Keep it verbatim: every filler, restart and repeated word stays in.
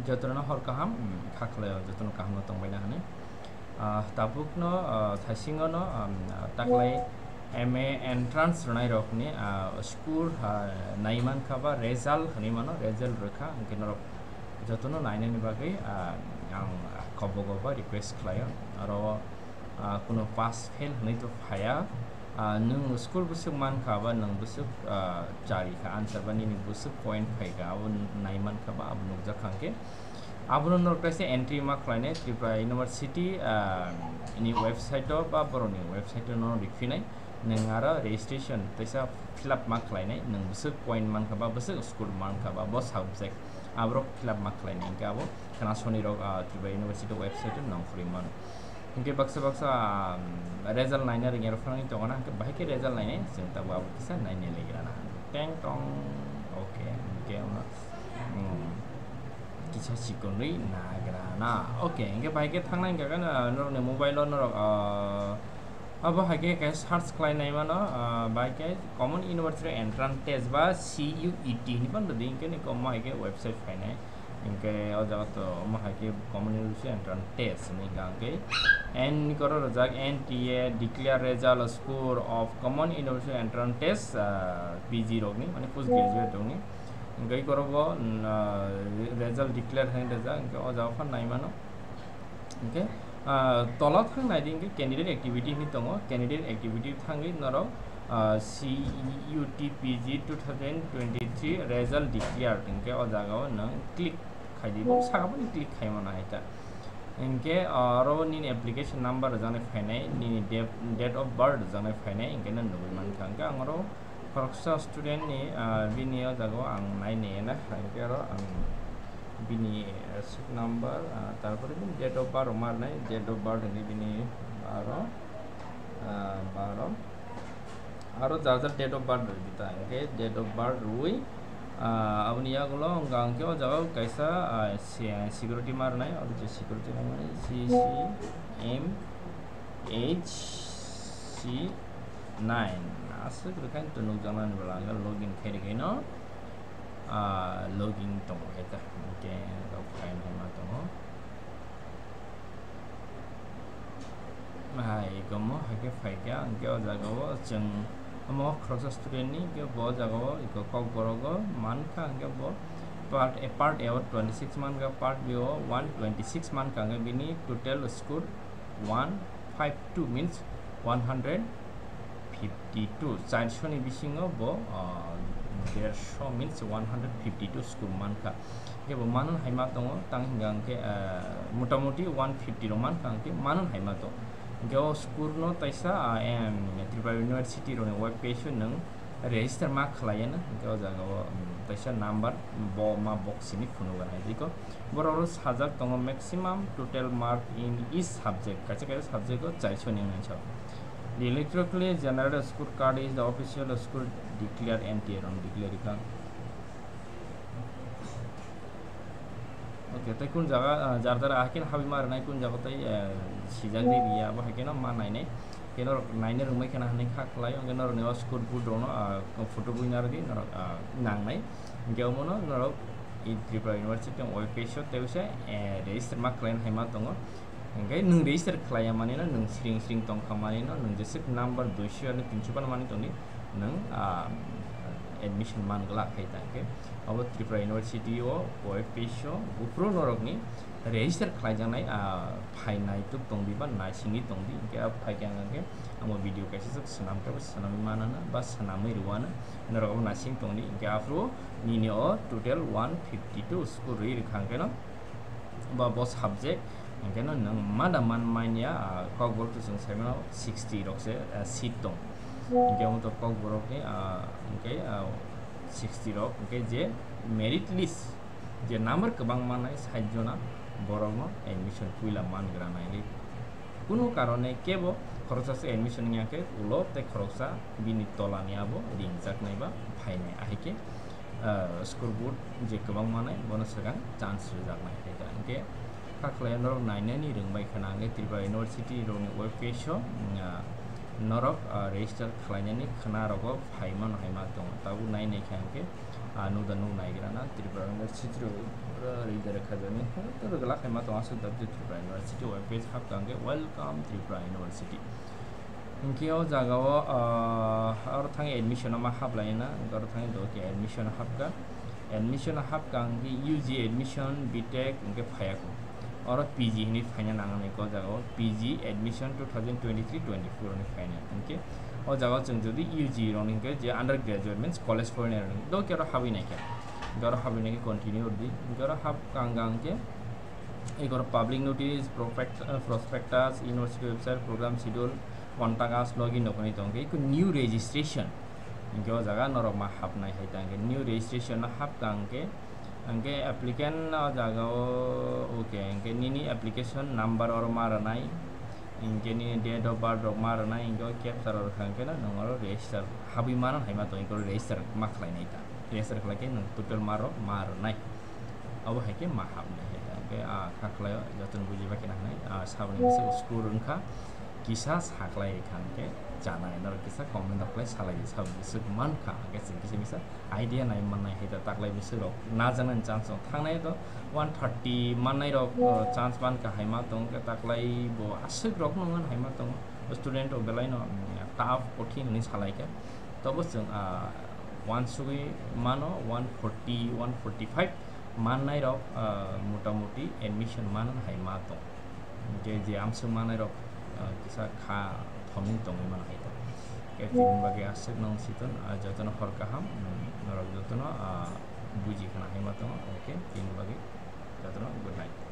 Jotono hor kaham, mm, kha khlaio, jotono kaham no tongbaina hinwi. Ah, tabukno, ah, thaisingono, um, taklai M A entrance rwnairokni, ah, score, ah, naimankha ba result hinwi mano, result rwkha, hwnkhe norok jotono nainani bagwi, ah, ang kobogo ba request khlaio. Aro, ah, kuno pass fail hinwi to phaiya. Ah, nwng score bwswk mankha ba nwng bwswk, ah, chari kha answer ba nini bwswk point phaikha abo naimankha ba abo nukjakha hwnkhe. Abono norok kaisa entry ma khlainai Tripura University, ah, ni website o ba borokni website o no rikphinai. Nwng aro registration teisa fill up ma khlainai, nwng bwswk point mankha ba bwswk score mankha ba bo subject aborok fill up ma khlainai hwnkhe abo khna sonirok, ah, Tripura University website o nongkhorwi mano. Hwnkhe baksa baksa, ah, result naina rwngya rok phano tongo na, hwnkhe bahai khe result nainai chwng tabuk abo kisa naina legra na. Teng tong, okay, hwnkhe uno, hmm, kisa sikonwi nagra na. Okay, hwnkhe bahai khe thangnai hwnkhe norokni mobile o norok, ah, abo hai khe kaisa search khlai nai mano, ah, bai khe Common University Entrance Test ba C U E T hinwi phano rwdi, hwnkhe nini omo hai khe website phainai. Hwnkhe o jaga to omo hai khe Common University Entrance Test hinwi hwnkha hwnkhe N ni koro rwjak N T A declare result score of Common University Entrance Test, ah, P G rokni, mane post graduate rokni. Hwnkhe koro bo, mm, ah, result declare hinwi rwjak, hwnkhe o jaga phano nai mano. Hwnkhe, ah, tola thang nai di hwnkhe candidate activity hinwi tongo, candidate activity thangwi norok, ah, C U T P G two thousand twenty-three result declared hwnkhe o jaga o nwng click khai di, bo saka bo ni click khai mano hai ta. Hwnkhe, ah, oro nini application number rwjaknai phainai, nini date, date of birth rwjaknai phainai, hwnkhe nw nugwi mankha. Hwnkhe ang oro khoroksa student ni, ah, bini o jaga o ang nai nai na, hwnkhe oro ang bini, eh, seat number, ah, tarpore bini date of birth rwma rwnai, date of birth hwnkhe bini baro, ah, baro. Aro jar jar date of birth rwdi ta, hwnkhe date of birth rwui, ah, aboni yagulo hwnkha hwnkhe o jaga o kaisa, ah, se-, security ma rwnai, oro je security ma rwnai, C C M H C nine aswk rwkhaino to nukjaknani bwla hwnkhe login khairikhaino, ah, login tongo khe ta, hwnkhe rok khaina ma tongo. Hai, gomo hai khe phai kha, hwnkhe o jaga o chwng omo khoroksa student ni, hwnkhe bo o jaga o eko Kokborok o mankha, hwnkhe bo part A, part A o twenty six mankha, part B o one twenty six mankha, hwnkhe bini total score one five two means one hundred fifty two, charsho ni bisingo bo, ah, dersho means one hundred fifty two score mankha. Hwnkhe bo manun hai ma tongo, tang hwnkha hwnkhe, ah, motamuti one fifty rok mankha hwnkhe manun hai ma tongo. Hwnkhe o score no taisa, ah, em, Tripura University rokni web page o nwng register ma khlaiya na, hwnkhe o jaga o, um, taisa number bo ma box simi phunukgwi hai jiko. Borok rok sajak tongo maximum total mark in each subject, kaisa kaisa subject o charsho ni wngwi sa. The electrically generated score card is the official score declared N T A rok declare kha. Okay, tei kun jaga, ah, jar jar ahai khe habwi ma rwnai, kun jaga tei, ah, sijak di riya, abo hai kheno ma nainai. Khe norok naina rwngbai kheno hinwi kha khlai, hwnkhe norokni o score board rokno, ah, photo bui narwgwi norok, ah, nangnai. Hwnkhe omono norok i Tripura University web page o tei usa, eh, register ma khlaina hai ma tongo. Hwnkhe nwng register khlaiya manwi no nwng siring siring tongkha manwi no nwng jeswk number duiso ani tinso phano manwi tongdi nwng, ah, admission man glak hai ta hwnkhe. Abo Tripura University o web page o buphuru norokni register khlaijaknai, ah, phainai tuk tongdi ba naisingwi tongdi, hwnkhe abo phaikhe ang hwnkhe amo video kaisa swk swnam khe bo swnamwi manana ba swnamwi rwano, norok abo naising tongdi, hwnkhe aphuru nini o total one fifty two score rwi rwkha hwnkhe no ba bo subject hwnkhe no nwng mada man manya, ah, Kokborok to chwng sai mano sixty rok se, ah, seat tong, hwnkhe amo to Kokborok ni, ah, hwnkhe, ah, sixty rok hwnkhe je merit list je number kwbang mannai sait jona borokno admission puila mangra nainai. Kunu karone kebo khoroksa se admission wngya khe ulo tei khoroksa bini tolani abo ringjaknai ba phainai. Ahai khe, ah, score board je kwbang mannai bono swkang chance rwjaknai hai ta. Hwnkhe kha khlai norok nainani rwngbai khna hwnkhe Tripura University rokni web page o, ah, norok, ah, register khlainani khna rogo phai mano hai ma tongo. Tabuk nai nai kha hwnkhe, ah, nukda nuk naigra na Tripura University rok Reader khajakni to rwgwlak khaima tongo aswk Tripura University web page hapkha hwnkhe welcome Tripura University. Hinkhe o jagao, ah, oro thangwi admission o ma haplaina, oro thangwi do khe admission o hapkha. Admission o hapkha hinkhe U G admission, B Tech hinkhe phaiya kho. Oro P G hinwi phaina nangnai khe o jagao P G admission two thousand twenty-three twenty-four hinwi phaina. Hinkhe o jagao chwng jodi U G rokni hinkhe je undergraduate means college phorinai rokni do khe oro habwi naikha. Hinkhe oro habwi naikhe continue rwdi. Hinkhe oro hapkha hinkhe Igor public notice, prospect-, uh, prospectus, university website, program schedule, contact us, login no koni tong khe, iko new registration. Hinkhe o jaga norok ma hapnai hai ta hinkhe new registration no hapkha hinkhe, hinkhe applicant o jaga o, okay, hinkhe nini application number oro ma rwnai, hinkhe nini date of birth rok ma rwnai, hinkhe o captcha rok rwkha hinkhe no nwng oro register habwi mano hai ma tong, iko register ma khlai nai ta, register khlai khe nwng total ma rok ma rwnai. Abo hai khe ma hapnai hai ta. Hinkhe, ah, kha khlaio, jotono bujiba khe na hwnwi, ah, saboni bwswk school wngkha, kisa sa khlai kha hinkhe chanai, norok kisa comment rok khlai salai, sabo bwswk mankha, hinkhe chwng kisa misa idea nai mannai hai ta, taklai bwswk rok najaknani chance rok thangnai to one thirty mannai rok, oh, chance mankha hai ma tong khe, taklai bo aswk rok no wng hai ma tongo, student rok belai no, mm, tough kothin hinwi salai kha, tobo chwng, ah, uansugwi mano one forty, one forty-five mannai rok, ah, motamuti admission man hai ma tong. Hinkhe je amswk mannai rok, ah, kisa kha thomwi tongwi mano hai ta. Hinkhe tini bagwi aswk nung siton, ah, jotono hor kaham, mm, norok jotono, ah, buji khna hai ma tongo. Hinkhe tini bagwi jotono good night.